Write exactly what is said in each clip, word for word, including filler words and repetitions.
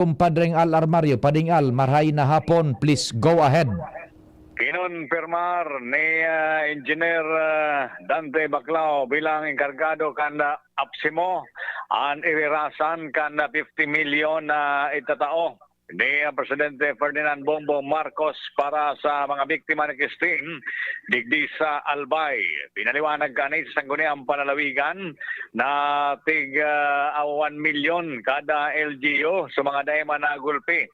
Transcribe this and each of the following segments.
Kumpadreng Al Armario, Pading Al, marhay na hapon, please go ahead. Kinonpirmar ni, ah, Engineer, ah, Dante Baclao bilang enkargado kan, ah, APSEMO an irirasan kan, ah, fifty milyon na itatao ni, ah, Presidente Ferdinand Bongbong Marcos para sa mga biktima ni Christine digdi sa Albay. Pinaliwanag kani sa Sangguniang Panlalawigan na tig, ah, one milyon kada L G U sa mga dai man nagulpi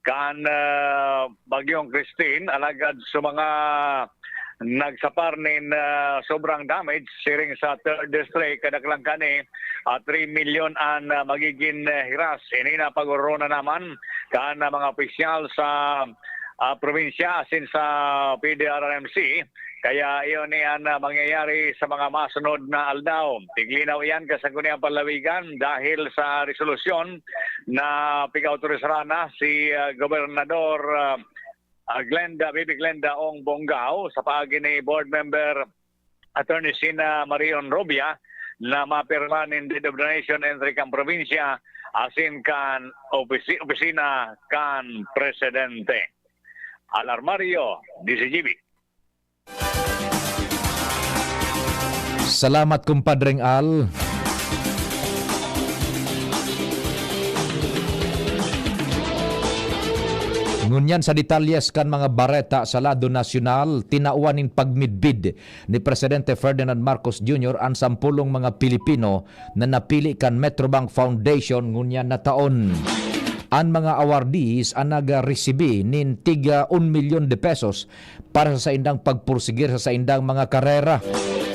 kan, ah, Bagyong Christine, alagad sa mga nagsapar nin, ah, sobrang damage siring sa third district, kadaklan kani, ah, three milyon an, ah, magigin, ah, hiras. Ini na pag-orona naman kan, ah, mga opisyal sa, ah, probinsya asin sa P D R R M C. Kaya iyon ni an, ah, mangyayari sa mga masunod na aldaw. Tiglinaw iyan kan Sangguniang Panlalawigan dahil sa resolusyon na pig-autorisar na si, ah, Gobernador, ah, ah, Glenda, Bibi Glenda Ong Bongao sa paagi ni Board Member Attorney Sina Marion Rubia na mapirma nin deed of donation entry kan probinsya asin kan opisi-, opisina kan Presidente. Alarmario, D Z G B. Salamat, Kumpadreng Al. Ngunyan sa detalyes kan mga bareta sa lado nasyonal, tinawan nin pagmidbid ni Presidente Ferdinand Marcos Junior an sampulong mga Pilipino na napili kan Metrobank Foundation ngunyan na taon. An mga awardees an nagresibi nin tiga un milyon de pesos para sa saindang pagpursigir sa saindang mga karera.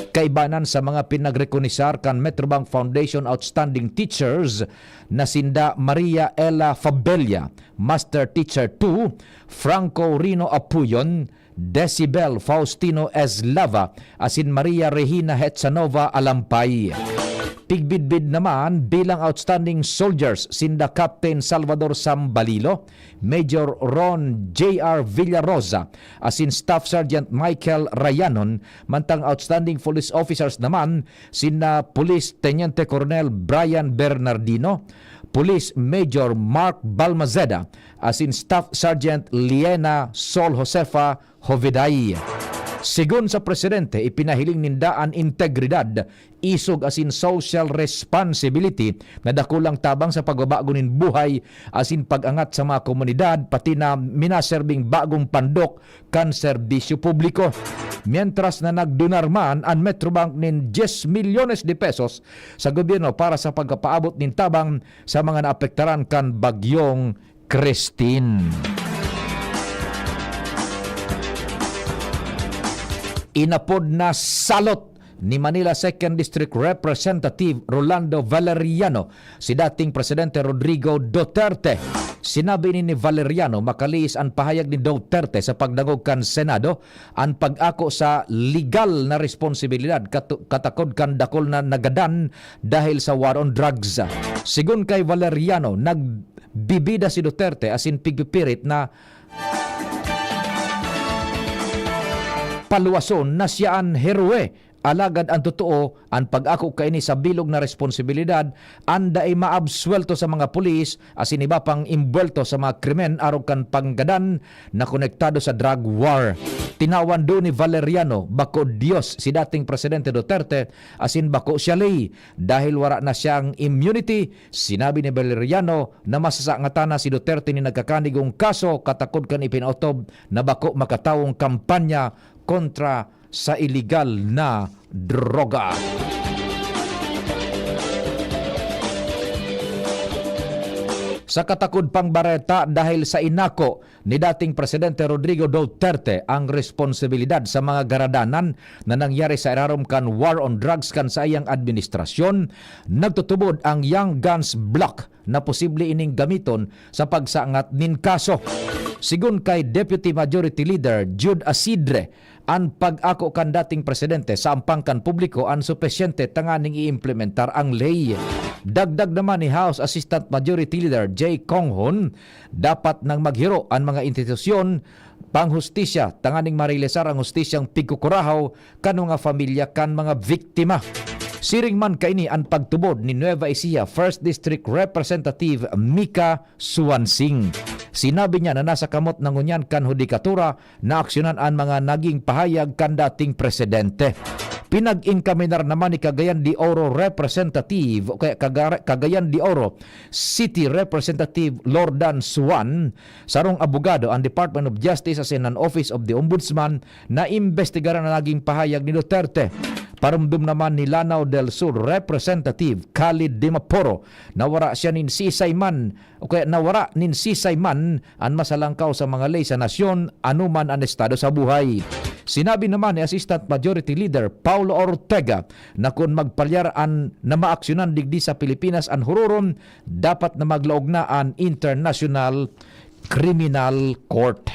Kaibanan sa mga pinagrekonisar kan Metrobank Foundation Outstanding Teachers na sinda Maria Ella Fabella, Master Teacher two, Franco Rino Apuyon, Decibel Faustino Eslava, asin Maria Regina Hetsanova Alampay. Pigbidbid naman bilang outstanding soldiers sinda Captain Salvador Sambalilo, Major Ron J R Villarosa, asin Staff Sergeant Michael Rayanon, mantang outstanding police officers naman sina Police Teniente Coronel Brian Bernardino, Police Major Mark Balmaceda, asin Staff Sergeant Liena Sol Josefa Joveday. Sigon sa presidente, ipinahiling ninda an integridad, isog asin social responsibility na dakulang tabang sa pagbabago nin buhay asin pag-angat sa mga komunidad, pati na minaserbing bagong pandok kan serbisyo publiko. Mientras na nagdonar man an Metrobank nin dies milyones de pesos sa gobyerno para sa pagpapaabot nin tabang sa mga naapektaran kan Bagyong Christine. Inapod na salot ni Manila Second District Representative Rolando Valeriano si dating Presidente Rodrigo Duterte. Sinabi ini ni Valeriano, makalihis an pahayag ni Duterte sa pagdangog kan Senado, an pag-ako sa legal na responsibilidad katu-, katakod kan dakul na nagadan dahil sa war on drugs. Sigon kay Valeriano, nagbibida si Duterte asin pigpipirit na paluwason na siya an heroe. Alagad an totoo, an pag-ako kaini sa bilog na responsibilidad, an dai maabsuwelto sa mga pulis asin iba pang imbuwelto sa mga krimen arog kan panggadan na konektado sa drug war. Tinawan duon ni Valeriano, bako Dios si dating Presidente Duterte asin bako siya ley dahil wara na siyang immunity. Sinabi ni Valeriano na masasangatan na si Duterte nin nagkakanigong kaso katakod kan ipinaotob na bako makatawong kampanya kontra sa iligal na droga. Sa katakod pang bareta, dahil sa inako ni dating Presidente Rodrigo Duterte ang responsibilidad sa mga garadanan na nangyari sa irarom kan war on drugs kan saiyang administrasyon, nagtutubod ang Young Guns Bloc na posible ining gamiton sa pagsangat nin kaso. Sigon kay Deputy Majority Leader Jude Asidre, an pag-ako kan dating presidente sa ampang kan publiko an supisyente tanganing i-implementar ang ley. Dagdag naman ni House Assistant Majority Leader Jay Conghon, dapat nang maghiro an mga institusyon panghustisya tanganing marealisar ang hustisyang pigkukurahaw kan mga pamilya kan mga biktima. Siring man kaini an pagtubod ni Nueva Ecija First District Representative Mika Suansing. Sinabi niya na nasa kamot na ngunyan kan hudikatura na aksyonan an mga naging pahayag kan dating presidente. Pinag-inkaminar naman ni Cagayan de Oro Representative o kaya Caga-, Cagayan de Oro City Representative Lordan Suan, sarong abogado, an Department of Justice asin an Office of the Ombudsman na imbestigaran an naging pahayag ni Duterte. Parumdom naman ni Lanao del Sur Representative Khalid Dimaporo na wara siya nin sisay man o kaya na wara nin sisay man an masalangkaw sa mga ley sa nasyon, anoman an estado sa buhay. Sinabi naman ni Assistant Majority Leader Paulo Ortega na kun magpalyar an na maaksyonan digdi sa Pilipinas an hurorom, dapat na maglaog na an International Criminal Court.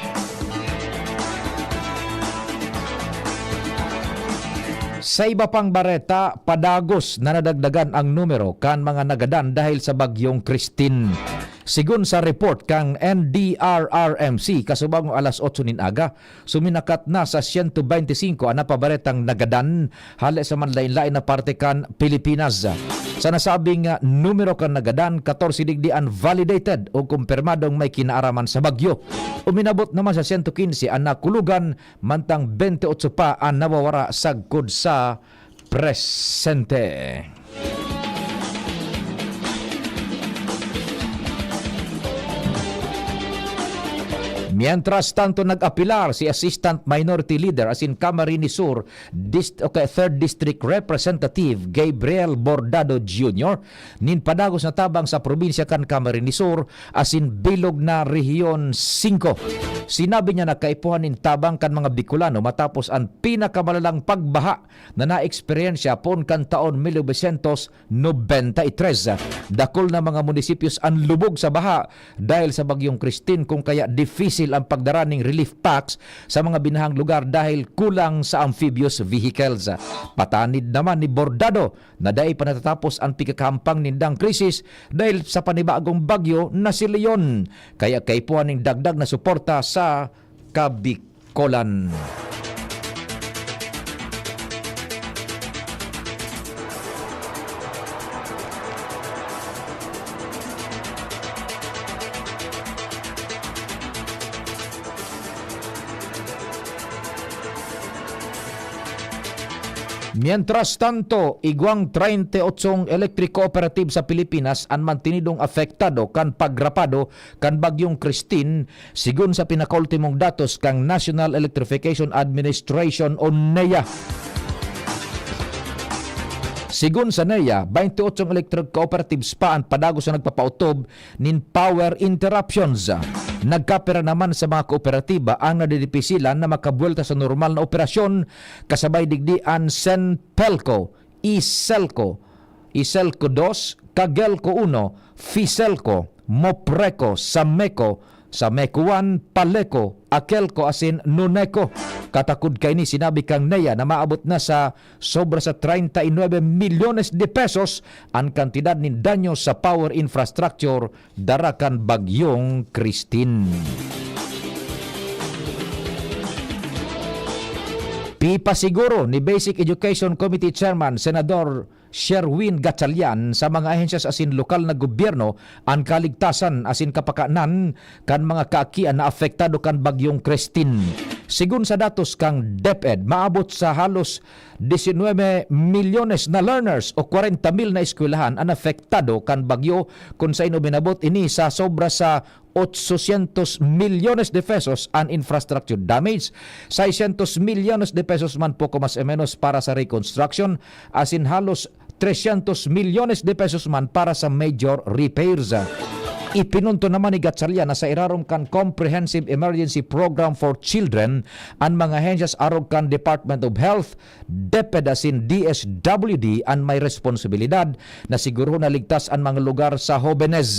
Sa iba pang bareta, padagos na nadagdagan ang numero kan mga nagadan dahil sa Bagyong Christine. Sigon sa report kan N D R R M C, kasubang alas otso nin aga, suminakat na sa siyento bente singko an napabaretang nagadan hale sa manlaen-laen na parte kan Pilipinas. Sa nasabing, ah, numero kan nagadan, katorse digdi an validated o kumpirmadong may kinaaraman sa bagyo. Uminabot naman sa siyento kinse an nakulogan, mantang bente otso pa an nawawara sagkod sa presente. Mientras tanto, nag-apelar si Assistant Minority Leader asin Camarines Sur Dist-, o kaya Third District Representative Gabriel Bordado Junior nin padagos na tabang sa probinsya kan Camarines Sur asin bilog na Rehiyon singko. Sinabi niya na kaipuhan nin tabang kan mga Bicolano matapos an pinakamalalang pagbaha na naeksperyensya poon kan taon mil novecientos nobenta y tres. Dakul na mga munisipyos an lubog sa baha dahil sa Bagyong Christine, kung kaya difisil ang pagdara ning relief packs sa mga binahang lugar dahil kulang sa amphibious vehicles. Patanid naman ni Bordado na dai pa natatapos an pikakahampang nindang krisis dahil sa panibagong bagyo na si Leon, kaya kaipuhan ning dagdag na suporta sa Kabikolan. Mientras tanto, igwang treinta y ochong electric cooperative sa Pilipinas an mantinidong apektado kan pagrapado kan Bagyong Christine, sigon sa pinakaultimong datos kan National Electrification Administration o NEA. Sigon sa NEA, baynte otsong electric cooperatives pa an padagos na nagpapautob nin power interruptions. Nagkapira naman sa mga kooperatiba ang nadidipisilan na makabuwelta sa normal na operasyon, kasabay digdi an Senpelco, Iselco, Iselco dos, Cagelco uno, Fiselco, Mopreco, Sameco, Sameco one, Paleco, Akelco asin Noneco. Katakod kaini, sinabi kan NEA na maabot na sa sobra sa treinta y nueve milyones de pesos an kantidad nin danyo sa power infrastructure dara kan Bagyong Christine. Pipasiguro ni Basic Education Committee Chairman Senador Sherwin Gatchalian sa mga ahensya asin lokal na gobyerno an kaligtasan asin kapakanan kan mga kaakian na apektado kan Bagyong Christine. Sigon sa datos kan DepEd, maabot sa halos diecinueve milyones na learners o kwarenta mil na eskwelahan an apektado kan bagyo, kun saen uminabot ini sa sobra sa ochocientos milyones de pesos an infrastructure damage, seiscientos milyones de pesos man poko mas o menos para sa reconstruction, asin halos trescientos milyones de pesos man para sa major repairs. Ipinunto naman ni Gatchalian na sa irarom kan Comprehensive Emergency Program for Children an mga ahensyas arog kan Department of Health, DepEd asin D S W D an may responsibilidad na sigurohon na ligtas an mga lugar sa hobenes.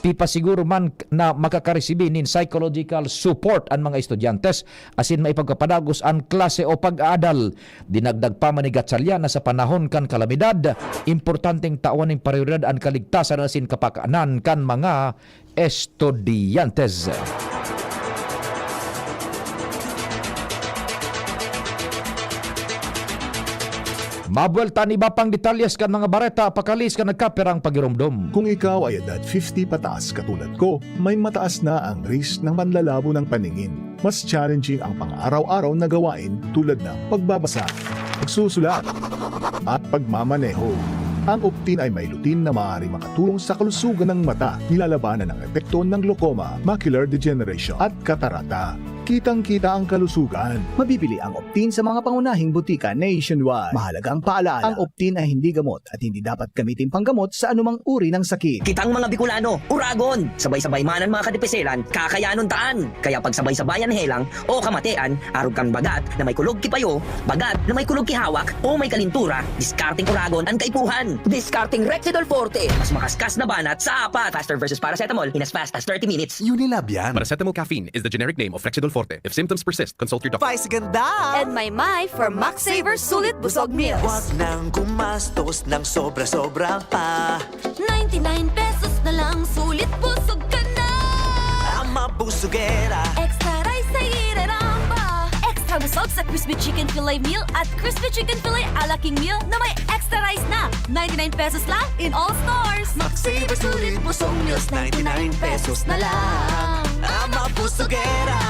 Pipasiguro man na makakaresibi nin psychological support an mga estudyantes asin maipagpapadagos an klase o pag-aadal. Dinagdag pa man ni Gatchalian na sa panahon kan kalamidad, importanteng tawan nin prayoridad an kaligtasan asin kapakanan kan mga estudyante. Abuelta an iba pang detalyes kan mga bareta pakaliis kan nagkapirang pagiromdom. Kung ikaw ay edad fifty pataas katulad ko, may mataas na ang risk ng panlalabo ng paningin. Mas challenging ang pang-araw-araw na gawain tulad ng pagbabasa, pagsusulat, at pagmamaneho. Ang Optin ay may lutein na maaaring makatulong sa kalusugan ng mata, nilalabanan ang epekto ng glaucoma, macular degeneration, at katarata. Kitang-kita ang kalusugan. Mabibili ang Optin sa mga pangunahing butika nationwide. Mahalagang paalala, ang Optin ay hindi gamot at hindi dapat gamitin panggamot sa anumang uri ng sakit. Kitang mga Bicolano, uragon! Sabay-sabay man an mga kadipiselan, kakayanon taan! Kaya pagsabay-sabayan helang o kamatean, arog kan bagat na may kulog ki payo, bagat na may kulog ki hawak, o may kalintura, diskarteng uragon an kaipuhan. Diskarteng Rexidol Forte, mas makaskas na banat sa apat. Faster versus paracetamol in as fast as thirty minutes. Unilab yan. Paracetamol caffeine is the generic name of Rexidol Forte. If symptoms persist, consult your doctor. Spicy ganda! And may may for Max Saver Sulit Busog Meals. Wag nang gumastos ng sobra-sobra pa. Ninety-nine pesos na lang, sulit busog ka na. Ama Busugera. Extra rice sa ireramba. Extra busog sa crispy chicken fillet meal at crispy chicken fillet a la king meal na may extra rice na. Ninety-nine pesos lang in all stores. Max Saver Sulit Busog Meals, ninety-nine pesos na lang. Ama Busugera.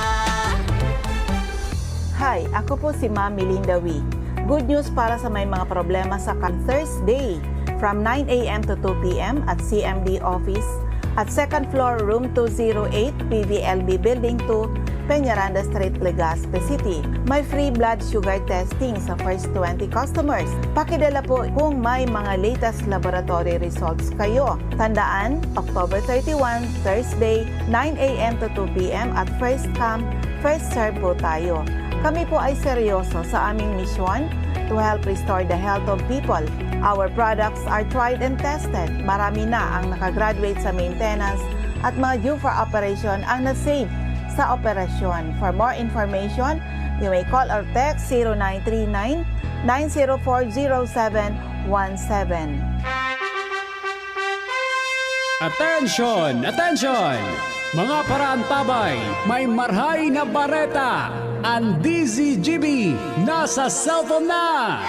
Hi, ako po si Ma'am Melinda Wee. Good news para sa may mga problema sa kan Thursday, from nine a m to two p m at C M D office at second floor, room two zero eight, P V L B Building two, Peñaranda Street, Legazpi City. May free blood sugar testing sa first twenty customers. Pakidala po kung may mga latest laboratory results kayo. Tandaan, October thirty-one, Thursday, nine a m to two p m at first come, first serve po tayo. Kami po ay seryoso sa aming misyon to help restore the health of people. Our products are tried and tested. Marami na ang nakagraduate sa maintenance at mga due for operation ang na-save sa operasyon. For more information, you may call or text zero nine three nine, nine zero four, zero seven one seven. Attention! Attention! Mga paraantabay, may marhay na bareta! An D Z G B nasa cellphone na!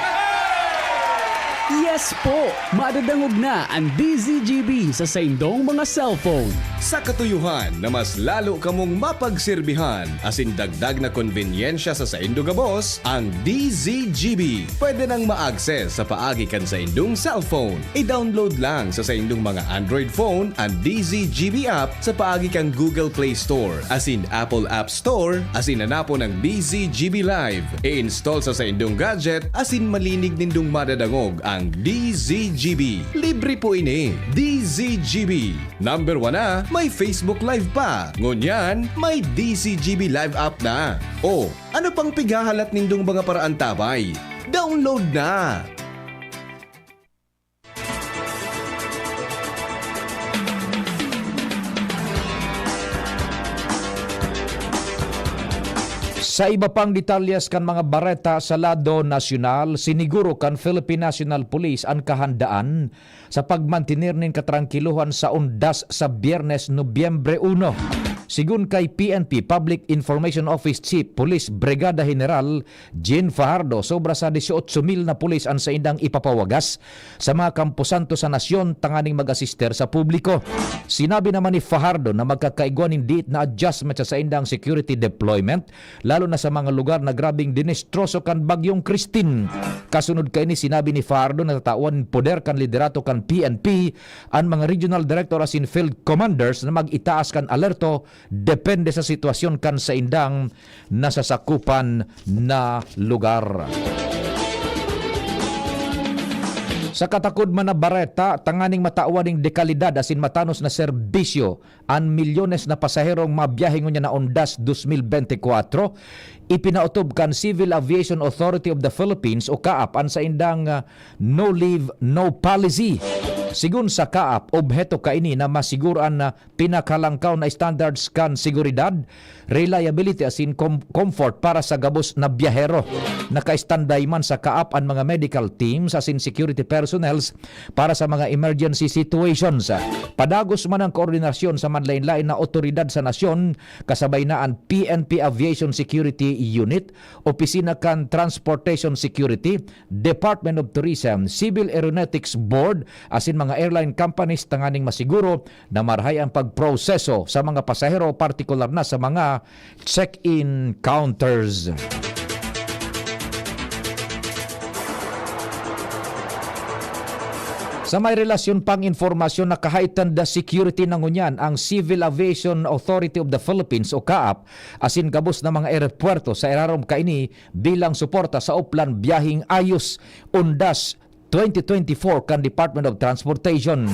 Yes po! Madadangog na an D Z G B sa saindong mga cellphone. Sa katuyohan na mas lalo kamong mapagserbihan asin dagdag na konbenyensya sa saindo gabos, ang D Z G B pwede nang ma-access sa paagi kan saindong cellphone. I-download lang sa saindong mga Android phone an D Z G B app sa paagi kan Google Play Store asin Apple App Store asin hanapon ang D Z G B Live. I-install sa saindong gadget asin malinig nindong madadangog ang D Z G B. Libre po ini. D Z G B. Number one na, may Facebook Live pa. Ngunyan, may D Z G B Live app na. O, ano pang pighahalat nindong mga paraantabay? Download na! Sa iba pang detalyes kan mga bareta sa lado nasyonal, siniguro kan Philippine National Police an kahandaan sa pagmantener nin katrangkilohan sa undas sa Biyernes, Nobyembre uno. Sigon kay P N P Public Information Office Chief Police Brigada General Jean Fajardo, sobra sa dieciocho mil na pulis an saindang ipapawagas sa mga kamposanto sa nasyon tanganing mag-asister sa publiko. Sinabi naman ni Fajardo na magkakaigwa nin diit na adjustment sa saindang security deployment, lalo na sa mga lugar na grabeng dinestroso kan Bagyong Christine. Kasunod kaini, sinabi ni Fajardo na tatawan nin poder kan liderato kan P N P an mga regional director asin field commanders na mag-itaas kan alerto depende sa sitwasyon kan saindang nasasakupan na lugar. Sa katakod man na bareta, tanganing matawan nin dekalidad asin matanos na serbisyo an milyones na pasaherong mabiyahe ngunyan na undas dos mil bente kwatro, ipinaotob kan Civil Aviation Authority of the Philippines o CAAP an saindang, ah, no leave, no policy. Sigon sa CAAP, obheto kaini na masiguro an, ah, pinakalangkaw na standards kan seguridad, reliability asin com-, comfort para sa gabos na biyahero. Naka-standby man sa CAAP an mga medical teams asin security personnels para sa mga emergency situations. Padagos man ang koordinasyon sa lain-lain na otoridad sa nasyon, kasabay na an P N P Aviation Security Unit, Opisina kan Transportation Security, Department of Tourism, Civil Aeronautics Board, asin mga airline companies tanganing masiguro na marahay ang pagproseso sa mga pasahero, partikular na sa mga check-in counters. Sa may relasyon pang impormasyon, naka-heightened security na ngunyan ang Civil Aviation Authority of the Philippines o CAAP, asin gabos na mga eropuwerto sa irarom kaini bilang suporta sa Oplan Biyaheng Ayos Undas twenty twenty-four kan Department of Transportation.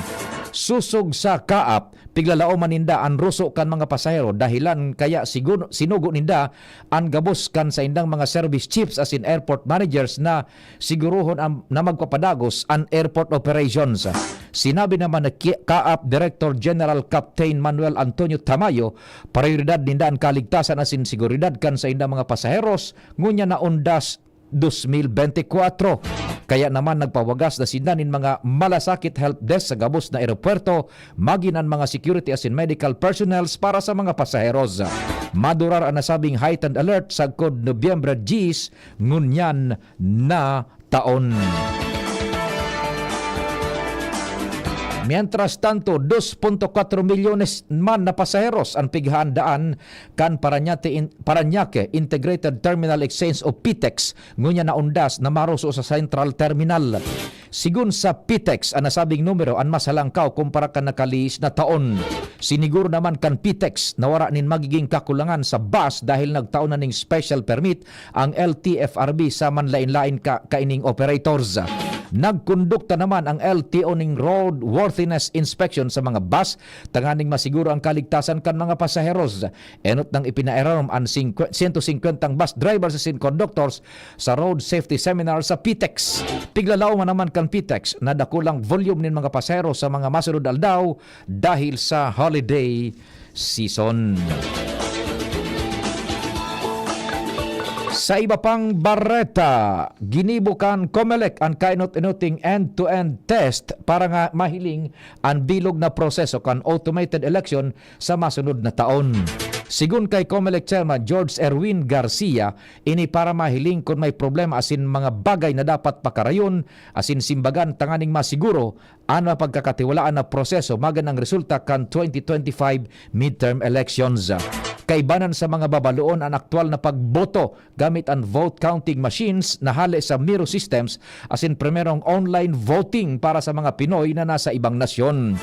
Sosog sa CAAP, piglalaoman ninda an ruso kan mga pasahero, dahilan kaya sigun-, sinugo ninda an gabos kan saindang mga service chiefs asin airport managers na sigurohon an, na magpapadagos an airport operations. Sinabi naman ni Ki-, CAAP Director General Captain Manuel Antonio Tamayo, prioridad ninda an kaligtasan asin seguridad kan saindang mga pasaheros, ngunyan na Undas dos mil bente kwatro. Kaya naman nagpawagas na sinda nin mga malasakit help desk sa gabos na eropuwerto, magin an mga security asin medical personnels para sa mga pasaheros. Madurar an nasabing heightened alert sagkod Nobyembre diyes ngunyan na taon. Mientras tanto, dos punto kwatro milyones man na pasaheros an pighahandaan kan Parañate In-, Parañaque Integrated Terminal Exchange o PITEX, ngunyan na undas na maruso sa Central Terminal. Sigon sa PITEX, an nasabing numero an mas halangkaw kumpara kan nakalihis na taon. Siniguro naman kan PITEX na wara nin magiging kakulangan sa bus dahil nagtao na ning special permit ang L T F R B sa manlain-lain ka, kaining operators. Nagkondukta naman ang L T O ning roadworthiness inspection sa mga bus tanganing masiguro ang kaligtasan kan mga pasaheros. Enot nang ipinairarom an singkwe-, sento singkwentang bus drivers asin conductors sa road safety seminar sa PITEX. Piglalaoman naman kan PITEX na dakulang volume nin mga pasahero sa mga masunod aldaw dahil sa holiday season. Sa iba pang bareta, ginibo kan COMELEC an kainot-inoting end-to-end test para nga mahiling an bilog na proseso kan automated election sa masunod na taon. Sigon kay COMELEC Chairman George Erwin Garcia, ini para mahiling kun may problema asin mga bagay na dapat pakarayon asin simbagan tanganing masiguro an mapagkakatiwalaan na proseso magin ang resulta kan twenty twenty-five midterm elections. Kaibanan sa mga babaloon an aktual na pagboto gamit an vote counting machines na hale sa Miro systems asin primerong online voting para sa mga Pinoy na nasa ibang nasyon.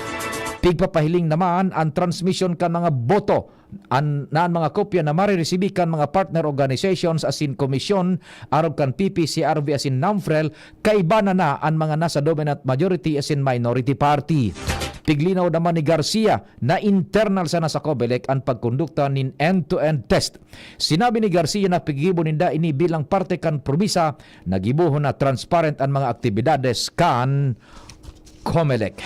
Pigpapahiling naman an transmisyon kan mga boto an, na an mga kopya na mariresibi kan mga partner organizations asin komisyon arog kan P P C R V asin NAMFREL, kaiba na na an mga nasa dominant majority asin minority party. Piglinaw naman ni Garcia na internal sana sa COMELEC an pagkondukta nin end-to-end test. Sinabi ni Garcia na piggibo ninda ini bilang parte kan promisa na gibohon na transparent an mga aktibidades kan COMELEC.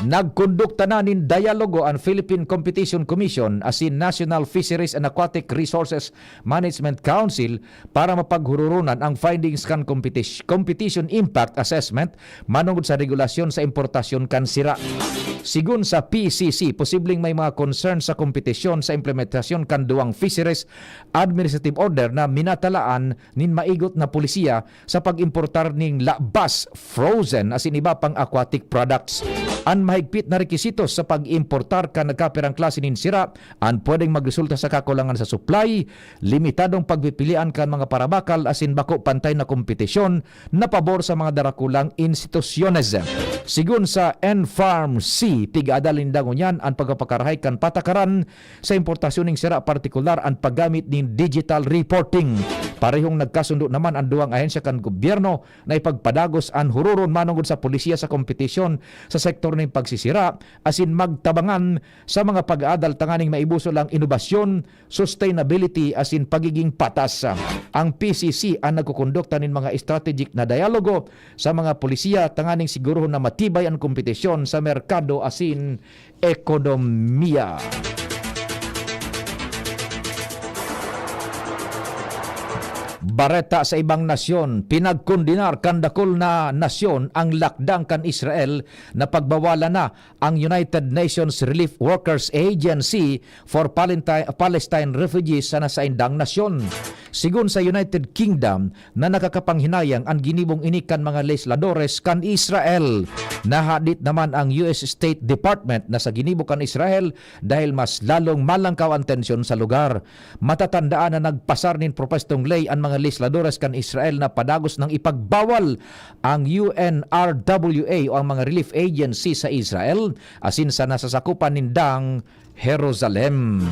Nagkondukta na nin dialogo an Philippine Competition Commission asin National Fisheries and Aquatic Resources Management Council para mapaghururunan ang findings kan competis-, competition impact assessment manongod sa regulasyon sa importasyon kan sira. Sigon sa P C C, posibleng may mga concern sa kompetisyon sa implementasyon kan duwang fisheries administrative order na minatalaan nin maigot na polisiya sa pag-importar nin labas, frozen, asin iba pang aquatic products. An mahigpit na rekisitos sa pag-importar kan nagkapirang klase nin sira an pwedeng magresulta sa kakulangan sa supply, limitadong pagpipilian kan mga parabakal asin bako pantay na kompetisyon na pabor sa mga darakulang institusyones. Sigon sa N F A R M C, pig-aadal ninda ngunyan an pagpapakarahay kan patakaran sa importasyon nin sira, partikular an paggamit nin digital reporting. Parehong nagkasundo naman an duwang ahensya kan gobyerno na ipagpadagos an hururon manongod sa polisiya sa kompetisyon sa sektor nin pagsisira asin magtabangan sa mga pag-aadal tanganing maibusol ang inobasyon, sustainability asin pagiging patas. Ang P C C an nagkukondukta nin mga strategic na dialogo sa mga polisiya tanganing sigurohon na matibay an kompetisyon sa merkado asin ekonomiya. Bareta sa ibang nasyon, pinagkondenar kan dakul na nasyon ang lakdang kan Israel na pagbawalan na ang United Nations Relief Workers Agency for Palenti-, Palestine Refugees sa nasaindang nasyon. Sigon sa United Kingdom, na nakakapanghinayang an ginibong ini kan mga legisladores kan Israel. Nahadit naman ang U S State Department na sa ginibo kan Israel dahil mas lalong malangkaw an tensyon sa lugar. Matatandaan na nagpasar nin propwestong ley an mga legisladores kan Israel na padagos nang ipagbawal ang U N R W A o ang mga relief agency sa Israel, asin sa nasasakupan nindang Jerusalem.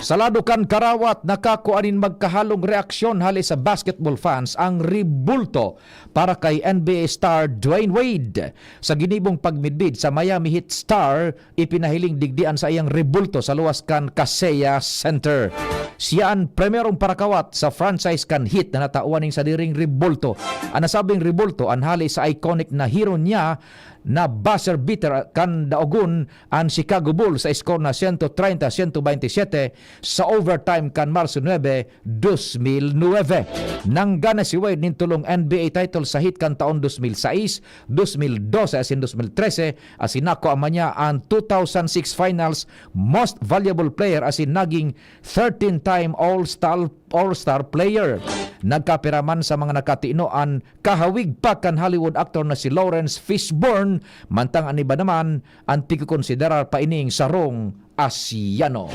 Sa lado kan karawat, nakakua nin magkahalong reaksyon hali sa basketball fans ang rebulto para kay N B A star Dwyane Wade. Sa ginibong pagmidbid sa Miami Heat star, ipinahiling digdi an saiyang rebulto sa luwas kan Kaseya Center. Siya an primerong parakawat sa franchise kan Heat na natawan nin sadiring rebulto. An nasabing rebulto an hali sa iconic na hero niya na buzzer beater kan daogon an Chicago Bulls sa score na sento treinta sento bente sete sa overtime kan Marso nuebe, dos mil nuebe. Nangga na si Wade nin tolong N B A title sa Heat kan taon dos mil sais, dos mil dose asin dos mil trese, asin nakua man niya an two thousand six Finals Most Valuable Player asin naging thirteen-time All-Star, All-Star Player. Nagkapira man sa mga nakatino an kahawig pa kan Hollywood actor na si Lawrence Fishburne, mantang an iba naman an pigkokonsiderar pa ining sarong Asyano.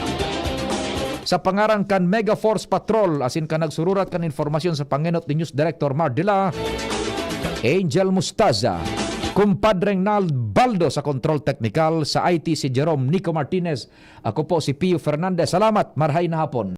Sa pangaran kan Mega Force Patrol, asin kan nagsururat kan informasyon sa pangenot ni News Director Mar Dela, Angel Mustaza, Kumpadreng Nald Baldo sa Control Technical, sa I T si Jerome Nico Martinez, ako po si Pio Fernandez. Salamat, marhay na hapon.